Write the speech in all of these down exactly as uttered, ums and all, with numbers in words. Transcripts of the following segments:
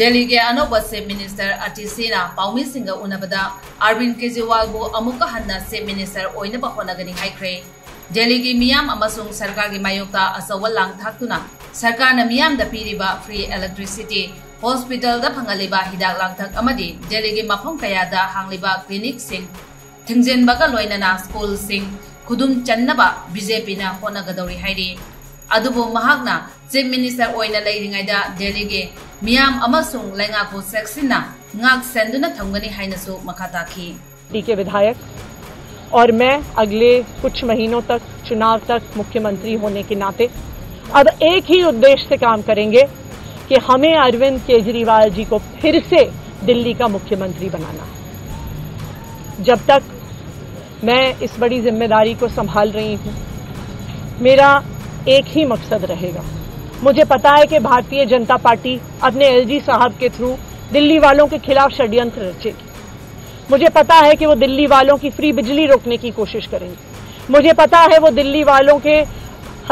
ꯗꯦꯜꯂꯤꯒꯤ ꯑꯅꯧꯕ chief minister ꯑꯇꯤꯁꯤꯅ ꯄꯥꯎꯃꯤꯁꯤꯡꯒ ꯎꯅꯕꯗ ꯑꯔꯕꯤꯟ ꯀꯦꯖ꯭ꯔꯤꯋꯥꯜꯕꯨ ꯑꯃꯨꯛꯀ ꯍꯟꯅ ꯆꯤꯐ ꯃꯤꯅꯤꯁꯇꯔ ꯑꯣꯏꯅꯕ ꯍꯣꯠꯅꯒꯅꯤ ꯍꯥꯏꯈ꯭ꯔꯦ꯫ ꯗꯦꯜꯂꯤꯒꯤ ꯃꯤꯌꯥꯝ ꯑꯃꯁꯨꯡ ꯁꯔꯀꯥꯔꯒꯤ ꯃꯥꯌꯣꯛꯇ ꯑꯆꯧꯕ ꯂꯥꯡ ꯊꯥꯛꯇꯨꯅ ꯁꯔꯀꯥꯔꯅ ꯃꯤꯌꯥꯝꯗ ꯄꯤꯔꯤꯕ ꯐ꯭ꯔꯤ ꯏꯂꯦꯛꯇ꯭ꯔꯤꯁꯤꯇꯤ, ꯍꯣꯁꯄꯤꯇꯥꯜꯗ ꯐꯪꯍꯜꯂꯤꯕ ꯍꯤꯗꯥꯛ ꯂꯥꯡꯊꯛ ꯑꯃꯗꯤ ꯗꯦꯜꯂꯤꯒꯤ ꯃꯐꯝ ꯀꯌꯥꯗ ꯍꯥꯡꯂꯤꯕ ꯀ꯭ꯂꯤꯅꯤꯛꯁꯤꯡ ꯊꯤꯡꯖꯤꯟꯕꯒ ꯂꯣꯏꯅꯅ ꯁ꯭ꯀꯨꯜꯁꯤꯡ ꯈꯨꯗꯨꯝ ꯆꯟꯅꯕ ꯕꯤ ꯖꯦ ꯄꯤꯅ ꯍꯣꯠꯅꯒꯗꯧꯔꯤ ꯍꯥꯏꯔꯤ꯫ ꯑꯗꯨꯕꯨ ꯃꯍꯥꯛꯅ ꯆꯤꯐ ꯃꯤꯅꯤꯁꯇꯔ ꯑꯣꯏꯅ ꯂꯩꯔꯤꯉꯩꯗ ꯗꯦꯜꯂꯤꯒꯤ ꯃꯤꯌꯥꯝ ꯑꯃꯁꯨꯡ ꯂꯩꯉꯥꯛꯄꯨ ꯆꯦꯛꯁꯤꯟꯅ ꯉꯥꯛ ꯁꯦꯟꯗꯨꯅ ꯊꯝꯒꯅꯤ ꯍꯥꯏꯅꯁꯨ ꯃꯈꯥ ꯇꯥꯈꯤ꯫ पार्टी के विधायक और मैं अगले कुछ महीनों तक, चुनाव तक मुख्यमंत्री होने के नाते अब एक ही उद्देश्य से काम करेंगे कि हमें अरविंद केजरीवाल जी को फिर से दिल्ली का मुख्यमंत्री बनाना है। जब तक मैं इस बड़ी जिम्मेदारी को संभाल रही हूँ, मेरा एक ही मकसद रहेगा। मुझे पता है कि भारतीय जनता पार्टी अपने एल जी साहब के थ्रू दिल्ली वालों के खिलाफ षड्यंत्र रचेगी। मुझे पता है कि वो दिल्ली वालों की फ्री बिजली रोकने की कोशिश करेंगे। मुझे पता है वो दिल्ली वालों के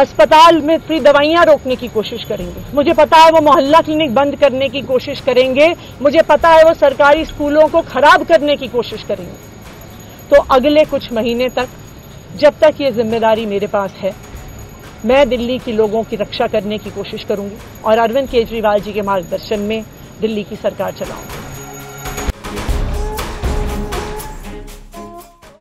अस्पताल में फ्री दवाइयाँ रोकने की कोशिश करेंगे। मुझे पता है वो मोहल्ला क्लिनिक बंद करने की कोशिश करेंगे। मुझे पता है वो सरकारी स्कूलों को खराब करने की कोशिश करेंगे। तो अगले कुछ महीने तक, जब तक ये जिम्मेदारी मेरे पास है, मैं दिल्ली के लोगों की रक्षा करने की कोशिश करूंगी और अरविंद केजरीवाल जी के मार्गदर्शन में दिल्ली की सरकार चलाऊंगी।